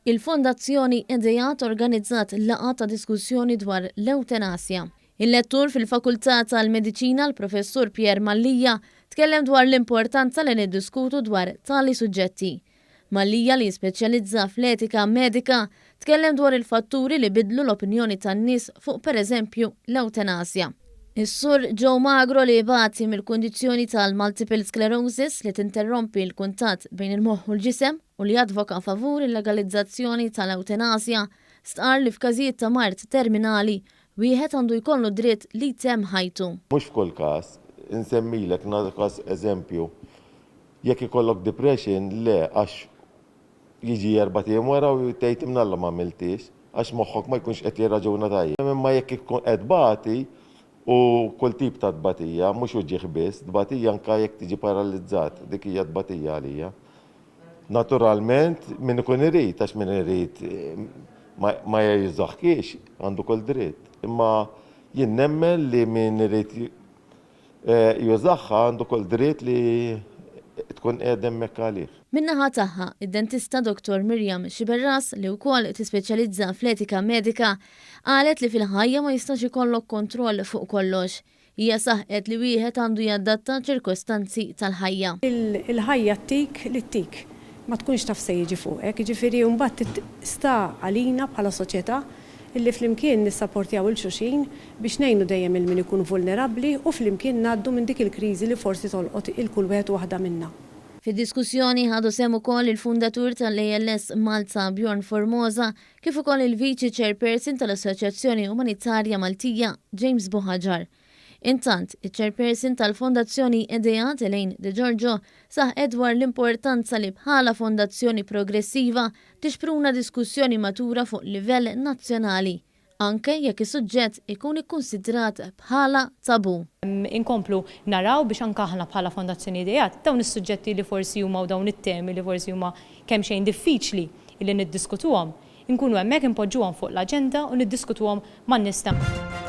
Il-Fondazzjoni Ideat organizzat laqgħa ta' diskussjoni dwar l-ewtenasja. Il-lettur fil-Fakultà tal-Mediċina l-Professur Pierre Mallia tkellem dwar l-importanza li niddiskutu dwar tali suġġetti. Mallia li jispeċjalizza fl-etika medika tkellem dwar il-fatturi li bidlu l-opinjoni tan-nies fuq pereżempju l-ewtenasja. Is-Sur Joe Magro li jbati mill-kundizzjoni tal-multiple sclerosis li tinterrompi l-kuntatt bejn il-moħħ u l-ġisem u li jadvoka favur il-legalizzazzjoni tal-ewtenasja stqarr li f'każijiet ta' mard terminali wieħed għandu jkollu dritt li jtemm ħajtu. Mhux f'kull każ, insemmilek nagħti każ eżempju, jekk ikollok depression le għax jiġi erbat ijiem wara u tgħid imnalla m'għamilthiex għax moħħok ma jkunx qed jirraġuna tajjeb. Imma jekk ikun qed tbati u kull tip ta' tbatija, mhux uġigħ biss, tbatija anke jekk tiġi paralizzat, dik hija tbatija għalija. Naturalment min ikun irid għax min irid ma jużahkiex għandu kull dritt. Imma jien nemmen li min irid jużaha għandu kull dritt li tkun qiegħda hemmhekk għalih. Min-naħa tagħha, id-dentista Dottor Miriam Sciberras, li wkoll tispeċjalizza fl-etika medika, qalet li fil-ħajja ma jistax ikollok kontroll fuq kollox. Hija saħqet li wieħed għandu jadatta ċirkostanzi tal-ħajja. Il-ħajja ttik li ttik. Ma tkunx taf se jiġi fuqek. Jiġifieri mbagħad sta għalina bħala soċjetà illi flimkien nissaportjaw 'il xulxin biex ngħinu dejjem 'il min ikun vulnerabbli u flimkien ngħaddu minn dik il-kriżi li forsi tolqot 'il kull wieħed u waħda minna. Fid-diskussjoni ħadu sehem ukoll il-fundatur tal-ALS Malta Bjorn Formosa kif ukoll il-Viċi Chairperson tal-Assoċjazzjoni Umanitarja Maltija James Buhagiar. Intant, iċ-Chairperson tal-Fondazzjoni Ideat Elaine De Giorgio saħqet dwar l-importanza li bħala fondazzjoni progressiva tixpruna diskussjoni matura fuq livell nazzjonali, anke jekk is-suġġett ikun ikkunsidrat bħala tabù. Inkomplu naraw biex anke aħna bħala Fondazzjoni Ideat dawn is-suġġetti li forsi huma u dawn it-temi li forsi huma kemxejn diffiċli li niddiskutuhom, inkunu hemmhekk inpoġġuhom fuq l-aġenda u niddiskutuhom man-nies ta'.